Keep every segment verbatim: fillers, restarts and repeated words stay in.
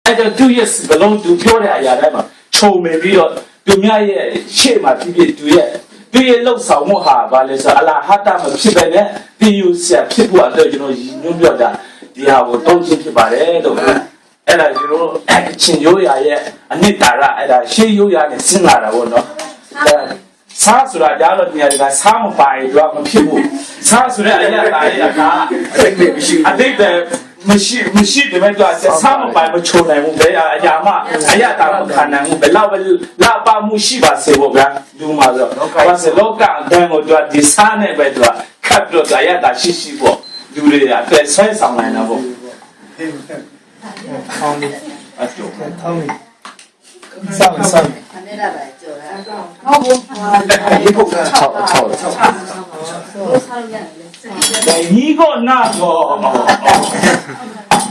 အဲဒါသူ့ရဲ့စကားလုံး သူပြောတဲ့အရာတိုင်းမှာ ခြုံမိပြီးတော့ သူများရဲ့ရှေ့မှာဖြစ်ဖြစ် သူရဲ့ သူ့ရဲ့လှုပ်ဆောင်မှုဟာ ဘာလဲဆိုတော့ အလဟတ်တမဖြစ်ဘဲနဲ့ သင်ယူစရာဖြစ်ဖို့အတွက် ကျွန်တော်ရည်ညွှန်းပြောတာ ဒီဟာကိုသုံးခြင်းဖြစ်ပါတယ်လို့ အဲ့ဒါကျွန်တော်တို့ကချင်ရိုးရာရဲ့အနှစ်သာရ အဲ့ဒါရှေးရိုးရာနဲ့ဆင်းလာတာပေါ့နော်။ အဲ ဆားဆိုတာ ဒါတော့နေရာတကာ ဆားမပါရင် သူကမဖြစ်ဘူး။ ဆားဆိုတဲ့အရသာရဲ့အတား အဓိပ္ပာယ်မရှိဘူး။ အဓိပ္ပာယ်မရှိ မရှိပေမဲ့ သူကဆားမပါရင် မချိုနိုင်ဘူး။ ဘယ်အရာမှ အရသာမခံနိုင်ဘူး။ ဘယ်လောက်ပဲ လှပမှုရှိပါစေပေါ့ဗျာ။ လူမှာဆိုတော့ ဘာလို့လဲဆိုတော့ လောကအတန်းကို သူကဒီဆားနဲ့ပဲ သူကခတ်ပြီးတော့ သူကအရသာရှိရှိပေါ့။ လူတွေက အသွဲဆွဲဆောင်နိုင်တာပေါ့။ ထောင်းနေ။ အကျိုး။ ထောင်းနေ။ စမယ် စမယ်။ ဟုတ်ဘူး။ ဒီပုဂ္ဂိုလ် ဟုတ် ဟုတ်။ ညီကော့နကော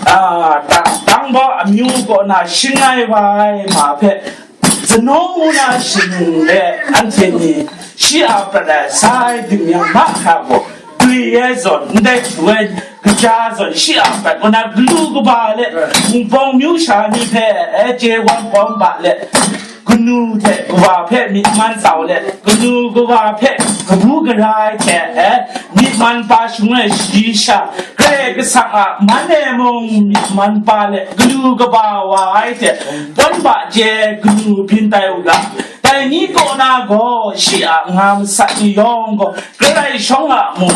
အာ တန် တန်ဘီအမျိုးကော့န ရှင်းလိုက်ပါမှာဖက် ကျွန်တော်ဦးနာရှင်တဲ့အန်တီနီ ရှိအပ်တဲ့ ဆိုင်တင်များမှာခါကို တွေ့ရစွန်တဲ့ ဝဲ ကကြားစွန် ရှိအပ်တဲ့ ကနကလူကပါလေ မုန်ပေါင်းမျိုးရှာနေဖက် အဲကျဲဝမ်းပေါင်းပါလေ ကနူးတဲ့ ကဘာဖက် မြစ်မှန်းတောင်လေ ကနူးကဘာဖက် ကဘူးကရိုင်းတဲ့ အဲ မြစ်မှန်းပါရှုံးလေ ရှိရှာ ကဲကစား မန်းနဲ့မုံ မြစ်မှန်းပါလေ ကလူကပါဝါတဲ့ ပွန်းပါကျဲ ကနူးပင်တိုင်က တိုင်နီးကော့နကော ရှိအပ်ငါမစတ်နီးယောင်ကော ကရိုင်းရှောင်းအမုံ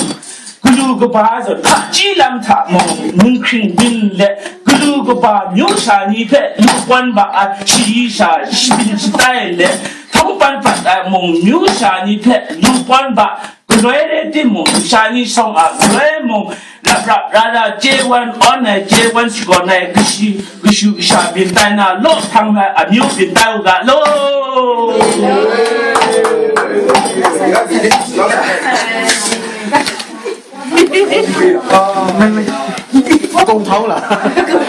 ကလူကပါဆို ထကြီးလမ်းထမုံ မုံခရင်ပင်လေ ကလူကပါမျိုးရှာနီးဖက် လူပွန်းပါအ ရှိရှာ ရှိပင်ရှိတိုင်လေ ထုံးပန်းပတ်အမုံ မျိုးရှာနီးဖက် လူပွန်းပါ ကလွဲတဲ့တစ်မုံ ရှာနီးဆောင်အလွဲမုံ လပ်ရပ်ရတာ ကျဲဝမ်းအောနဲ့ ကျဲဝမ်းရှိကောနဲ့ ကရှိ ကရှုကရှုပင်တိုင်နာ လော့ထမ်းမဲ့အမျိုးပင်တိုင်ကလို့ အာ မင်း မင်း ကုံထောင်းလား။